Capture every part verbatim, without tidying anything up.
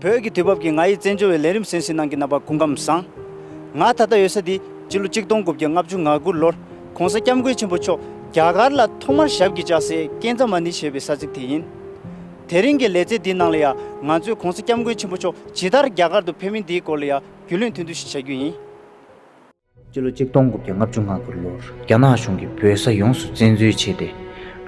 བོད་ཀྱི་དུས་བབ་ཀྱི་ང་ཡི་བཙན་བྱོལ་བའི་ལས་རིམ་གསན་གཟིགས་གནང་མཁན་རྣམ་པ་སྐུ་ཁམས་བཟང་། ང་ད་ལྟ་ཡོད་ས་འདི་སྤྱི་ལོ་གཅིག་སྟོང་དགུ་བརྒྱ་ལྔ་བཅུ་ང་དགུ་ལོར་༸གོང་ས་༸སྐྱབས་མགོན་ཆེན་པོ་མཆོག་རྒྱ་གར་ལ་ཐོག་མར་ཞབས་ཀྱིས་བཅགས་སའི་ཀན་ཛ་མ་ནི་ཞེས་པའི་ས་ཚིགས་དེ་ཡིན། དེ་རིང་གི་ལེ་ཚན་འདིའི་ནང་ལ་ཡང་ང་ཚོས་༸གོང་ས་༸སྐྱབས་མགོན་ཆེན་པོ་མཆོག་ཇི་ལྟར་རྒྱ་གར་དུ་ཕེབས་མིན་འདིའི་སྐོར་ལ་ཡང་རྒྱུས་ལོན་ཐུང་ཐུང་ཞིག་བྱ་རྒྱུ་ཡིན། སྤྱི་ལོ་གཅིག་སྟོང་དགུ་བརྒྱ་ལྔ་བཅུ་ང་དགུ་ལོར་རྒྱ་ནག་གཞུང་གིས་བོད་ས་ཡོངས་སུ་བཙན་འཛུལ་བྱས་ཏེ།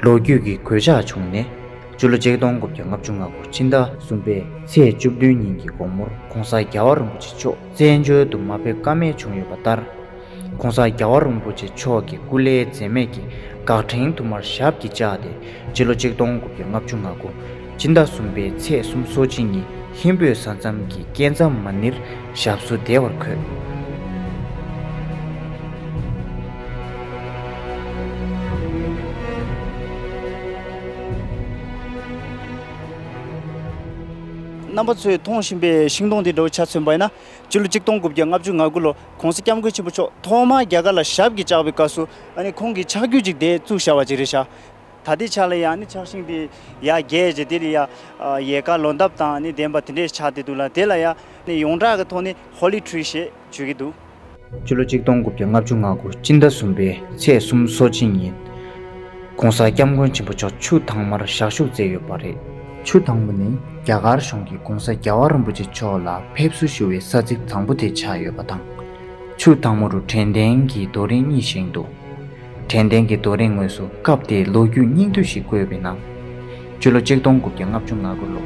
ལོ་རྒྱུས་ཀྱི་གོད་ཆག་བྱུང་ནས། སྤྱི་ལོ་གཅིག་སྟོང་དགུ་བརྒྱ་ལྔ་བཅུ་ང་དགུ་ཕྱི་ཟླ་གསུམ་པའི་ཚེས་བཅུ་བདུན་ཉིན་གྱི་དགོང་མོར་༸གོང་ས་རྒྱལ་བ་རིན་པོ་ཆེ་མཆོག་བཙན་བྱོལ་དུ་མ་ཕེབས་ཀ་མེད་བྱུང་ཡོད་པ་ལྟར། ༸གོང་ས་རྒྱལ་བ་རིན་པོ་ཆེ་མཆོག་གི་སྐུ་ལས་འཛེམས་མེད་ཀྱིས་འགག་འཕྲེང་དུ་མར་ཞབས་ཀྱིས་བཅགས་ཏེ། སྤྱི་ལོ་གཅིག་སྟོང་དགུ་བརྒྱ་ལྔ་བཅུ་ང་དགུ་ཕྱི་ཟླ་གསུམ་པའི་ཚེས་སུམ་ཅུ་སོ་གཅིག་ཉིན་ཧིན་བོད་ས་མཚམས་ཀྱི་ཀན་ཛ་མ་ནིར་ཞབས་སོར་བདེ་བར་འཁོད། རྣམ་པ་ཚོས་མཐོང་བཞིན་པའི་ཤིང་སྡོང་འདི་འདྲ་བོ་ཆ་མཚོན་པ་ཡིན་ན། སྤྱི་ལོ་གཅིག་སྟོང་དགུ་བརྒྱ་ལྔ་བཅུ་ང་དགུ་ལོ་༸་གོང་ས་༸སྐྱབས་མགོན་ཆེན་པོ་མཆོག་ཐོག་མར་རྒྱ་གར་ལ་ཞབས་ཀྱིས་བཅགས་པའི་སྐབས་སུ་ཨ་ནི་ཁོང་གིས་ཆག་རྒྱུ་ཅིག་དེ་བཙུགས་བཞག་པ་ཅིག་རེད་ཤག་ད་ལྟའི་ཆ་ལ་ཡང་ནི་ཆག་ཤིང་དེ་ཡར་རྒྱས་བྱས་དེ་ལ་ཡ་ཡལ་ག་ལོ་འདབ་དང་ནི་ལྡན་པ་དེ་འདྲས་ཆགས་བསྡད་འདུག་ལ། དེ་ལ་ཡ་ནི་ཡོངས་གྲགས་ཀྱི་ཐོག་ནས་ཧོ་ལི་ཊི་རི་ཞེས་བརྗོད་ཀྱི་འདུག་སྤྱི་ལོ་གཅིག་སྟོང་དགུ་བརྒྱ་ལྔ་བཅུ་ང་དགུ་ཕྱི་ཟླ་གསུམ་པའི་ཚེས་སུམ་ཅུ་སོ་གཅིག་ཉིན། ༸གོང་ས་༸སྐྱབས་མགོན་ཆེན་པོ་མཆོག་ཆུ་དྭངས་མར་ཞག་བཞུགས་མཛད་ཡོད་པ་རེད། ཆུ་དྭངས་མ་ནི་རྒྱ་གར་གཞུང་གིས་༸གོང་ས་རྒྱལ་བ་རིན་པོ་ཆེ་མཆོག་ལ་ཕེབས་བསུ་ཞུ་བའི་ས་ཚིགས་དང་པོ་དེ་ཆགས་ཡོད་པ་དང་། ཆུ་དྭངས་མ་རུ་དྲན་རྟེན་གྱི་རྡོ་རིང་གཉིས་བཞེངས་འདུག་དྲན་རྟེན་གྱི་རྡོ་རིང་ངོས་སུ་སྐབས་དེའི་ལོ་རྒྱུས་སྙིང་བསྡུས་ཤིག་བཀོད་པའི་ནང་། སྤྱི་ལོ་གཅིག་སྟོང་དགུ་བརྒྱ་ལྔ་བཅུ་ང་དགུ་ལོ་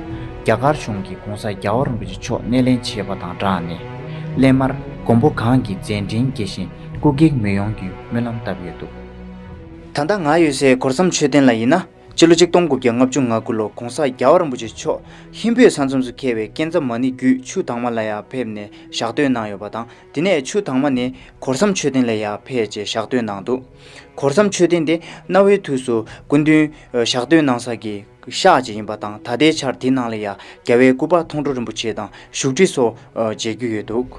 རྒྱ་གར་གཞུང་གིས་༸གོང་ས་རྒྱལ་བ་རིན་པོ་ཆེ་མཆོག་སྣེ་ལེན་བྱས་པ་དང་སྦྲགས་ནས། སླད་མར་མགོན་པོ་གང་གི་མཛད་འཕྲིན་རྒྱས་ཤིང་སྐུ་གེགས་མི་ཡོང་རྒྱུའི་སྨོན་ལམ་བཏབ་ཡོད་འདུག་ད་ལྟ་ང་ཡོད་སའི་གོར་ཟམ་མཆོད་རྟེན་ལ་ཡིན་ན། སྤྱི་ལོ་གཅིག་སྟོང་དགུ་བརྒྱ་ལྔ་བཅུ་ང་དགུ་ལོ་༸གོང་ས་རྒྱལ་བ་རིན་པོ་ཆེ་མཆོག་ཧིན་བོད་ས་མཚམས་སུ་འཁེལ་བའི་ཀན་ཛ་མ་ནི་བརྒྱུད་ཆུ་དྭངས་མ་ལ་ཡང་ཕེབས་ནས་ཞག་སྡོད་གནང་ཡོད་པ་དང་། དེ་ནས་ཆུ་དྭངས་མ་ནས་གོར་ཟམ་མཆོད་རྟེན་ལ་ཡང་ཕེབས་རྗེས་ཞག་སྡོད་གནང་འདུག་གོར་ཟམ་མཆོད་རྟེན་དེ་གནའ་བོའི་དུས་སུ་སྐུ་མདུན་ཞག་སྡོད་གནང་ས་གི་ཤག་ཅིག་ཡིན་པ་དང་། ད་ལྟའི་ཆར་དེའི་ནང་ལ་ཡང་རྒྱལ་བའི་སྐུ་པར་མཐོང་གྲོལ་རིན་པོ་ཆེ་དང་བཞུགས་ཁྲི་སོགས་མཇལ་རྒྱུ་ཡོད་འདུག་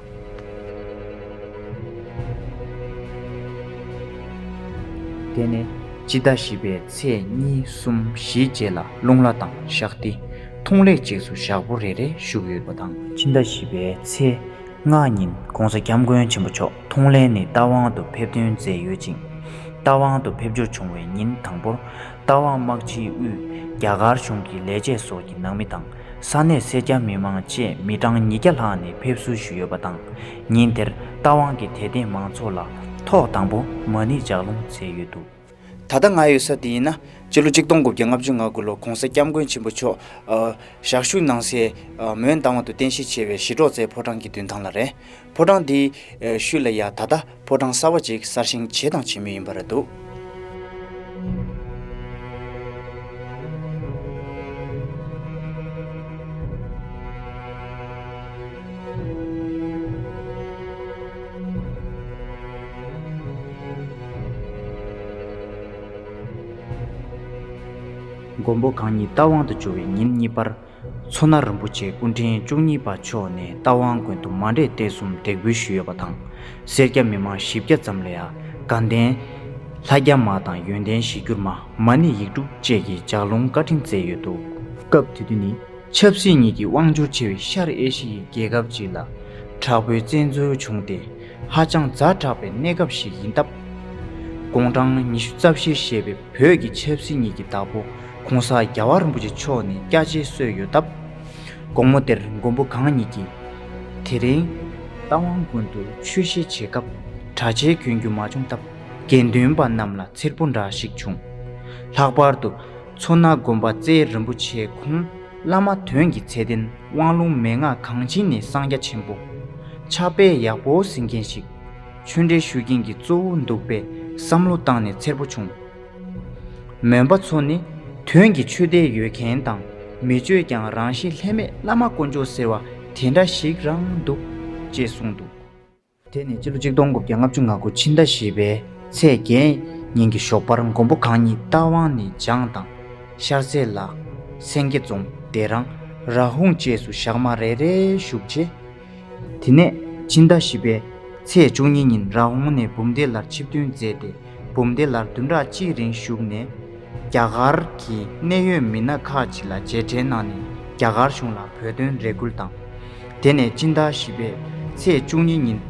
དེ་ནས་སྤྱི་ཟླ་བཞི་པའི་ཚེས་གཉིས་གསུམ་བཞིའི་རྗེས་ལ་རླུང་ལྷ་དང་ཤག་ཏི་ཐོང་ལེ་བཅས་སུ་ཞག་པོ་རེ་རེ་བཞུགས་ཡོད་པ་དང་། ཕྱི་ཟླ་བཞི་པའི་ཚེས་ལྔ་ཉིན་༸གོང་ས་༸སྐྱབས་མགོན་ཆེན་པོ་མཆོག་ཐོང་ལེ་ནས་རྟ་དབང་དུ་ཕེབས་ཐོན་མཛད་ཡོད་ཅིང་། རྟ་དབང་དུ་ཕེབས་འབྱོར་བྱུང་བའི་ཉིན་དང་པོར་རྟ་དབང་དམག་སྤྱིའི་དབུས་རྒྱ་གར་གཞུང་གི་ལས་བྱེད་སོགས་ཀྱི་ནང་མི་དང་། ས་གནས་སེར་སྐྱ་མི་མང་བཅས་མི་གྲངས་ཉིས་བརྒྱ་ལྷག་ནས་ཕེབས་བསུ་ཞུས་ཡོད་པ་དང་། ཉིན་དེར་རྟ་དབང་གིས་དད་ལྡན་མང་ཚོགས་ལ་ཐོག་དང་པོ་མ་ཎི་ལྗགས་ལུང་སྩལ་ཡོད་འདུག་ད་ལྟ་ང་ཡོད་ས་དེ་ཡིན་ན། སྤྱི་ལོ་གཅིག་སྟོང་དགུ་བརྒྱ་ལྔ་བཅུ་ང་དགུ་ལོ་༸གོང་ས་༸སྐྱབས་མགོན་ཆེན་པོ་མཆོག་ཨ་ཞག་བཞུགས་གནང་སའི་ཨ་མོན་རྟ་དབང་དུ་རྟེན་གཞི་བྱས་པའི་ཞི་གྲོགས་རྩེ་ཕོ་བྲང་གི་མདུན་ཐང་ལ་རེད། ཕོ་བྲང་འདིའི་ཨ་ཤུལ་ལ་ཡ་ད་ལྟ་ཕོ་བྲང་གསར་པ་ཅིག་གསར་བཞེངས་བྱས་དང་བྱེད་མུས་ཡིན་པ་རེད་འདུག་མགོན་པོ་གང་ཉིད་རྟ་དབང་དུ་བཅུག་པའི་ཉིན་གཉིས་པར། མཚོ་སྣ་རིན་པོ་ཆེ་སྐུ་ཕྲེང་བཅུ་གཉིས་པ་མཆོག་ནས་རྟ་དབང་དགོན་དུ་མ་འདྲེས་གཏད་གསུམ་དྲག་འབུལ་ཞུས་ཡོད་པ་དང་། སེར་སྐྱ་མི་མང་བཞི་བརྒྱ་ཙམ་ལ་ཡང་དགའ་ལྡན་ལྷ་བརྒྱ་མ་དང་ཡོན་ཏན་གཞིར་གྱུར་མ། མ་ཎི་ཡིག་དྲུག་བཅས་ཀྱི་ལྗགས་ལུང་བཀའ་དྲིན་སྩལ་ཡོད་འདུག་སྐབས་དེ་དུས་ནི་ཆབ་སྲིད་གཉིས་ཀྱི་དབང་སྒྱུར་ཆེ་བའི་ཤར་ཨེ་ཤི་ཡའི་རྒྱལ་ཁབ་ཅིག་ལ་དྲག་པོའི་བཙན་འཛུལ་བྱུང་སྟེ། ཧ་ཅང་ཛ་དྲག་པའི་གནས་སྐབས་ཤིག་ཡིན་སྟབས། དགུང་གྲངས་ཉི་ཤུ་རྩ་བཞི་བཞེས་པའི་བོད་ཀྱི་ཆབ་སྲིད་གཉིས་ཀྱི་བདག་པོ་༸གོང་ས་རྒྱལ་བ་རིན་པོ་ཆེ་མཆོག་ནས་སྐྱ་ཆས་གསོལ་ཡོད་སྟབས། དགོང་མོ་དེར་མགོན་པོ་གང་ཉིད་ཀྱིས། དེ་རིང་རྟ་དབང་དགོན་དུ་ཆོས་བཤད་བྱེད་སྐབས་གྲྭ་ཆས་གྱོན་རྒྱུ་མ་བྱུང་སྟབས། དགེ་འདུན་པ་རྣམས་ལ་འཚེར་པོ་འདྲ་ཞིག་བྱུང་། ལྷག་པར་དུ་མཚོ་སྣ་དགོན་པ་རྩེ་རིན་པོ་ཆེ་ཁོང་བླ་མ་དོན་གྱི་ཚད་ལྡན་དབང་ལུང་མན་ངག་གང་ཇི་ནས་གསང་རྒྱ་ཆེན་པོ། ཕྱག་དཔེ་ཡག་པོ་ཟིན་མཁན་ཞིག་ཆོས་འབྲེལ་ཞུ་མཁན་གྱི་གཙོ་བོ་འདུག་པས་བསམ་བློ་བཏང་ནས་འཚེར་པོ་བྱུང་། མོན་པ་མཚོ་ནི་དོན་གྱི་ཆོས་དད་ཡོད་མཁན་དང་། མི་སྤྱོད་ཀྱང་རང་གཤིས་ལྷད་མེད་བླ་མ་དཀོན་མཆོག་ཟེར་བ་དེ་འདྲ་ཞིག་རང་འདུག་ཅེས་གསུངས་འདུག་དེ་ནས་སྤྱི་ལོ་གཅིག་སྟོང་དགུ་བརྒྱ་ལྔ་བཅུ་ང་དགུ་ཕྱི་ཟླ་བཞི་པའི་ཚེས་བརྒྱད་ཉིན་གྱི་ཞོགས་པར་མགོན་པོ་གང་ཉིད་རྟ་དབང་ནས་བྱང་དང་ཤར་རྩེ་ལ་སེང་གེ་རྫོང་བདེ་རང་ར་ཧུང་བཅས་སུ་ཞག་མ་རེ་རེ་བཞུགས་རྗེས། དེ་ནས་ཕྱི་ཟླ་བཞི་པའི་ཚེས་བཅུ་གཉིས་ཉིན་ར་ཧུང་ནས་འབུམ་སྡེ་ལར་ཆིབས་ཐོན་མཛད་དེ། འབུམ་སྡེ་ལར་བདུན་ཕྲག་གཅིག་རིང་བཞུགས་ནས། རྒྱ་གར་གྱི་གནད་ཡོད་མི་སྣ་ཁག་ཅིག་ལ་མཇལ་འཕྲད་གནང་ནས། རྒྱ་གར་གཞུང་ལ་བོད་དོན་རེ་སྐུལ་དང་། དེ་ནས་སྤྱི་ཟླ་བཞི་པའི་ཚེས་བཅུ་གཉིས་ཉིན་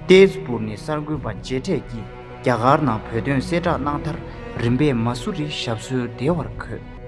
ཏེས་པུར་ནི་གསར་འགོད་པ་མཇལ་འཕྲད་ཀྱིས་རྒྱ་གར་ནང་བོད་དོན་གསལ་བསྒྲགས་གནང་མཐར་རིམ་པས་མ་སུ་རི་ཞབས་སོར་བདེ་བར་འཁོད།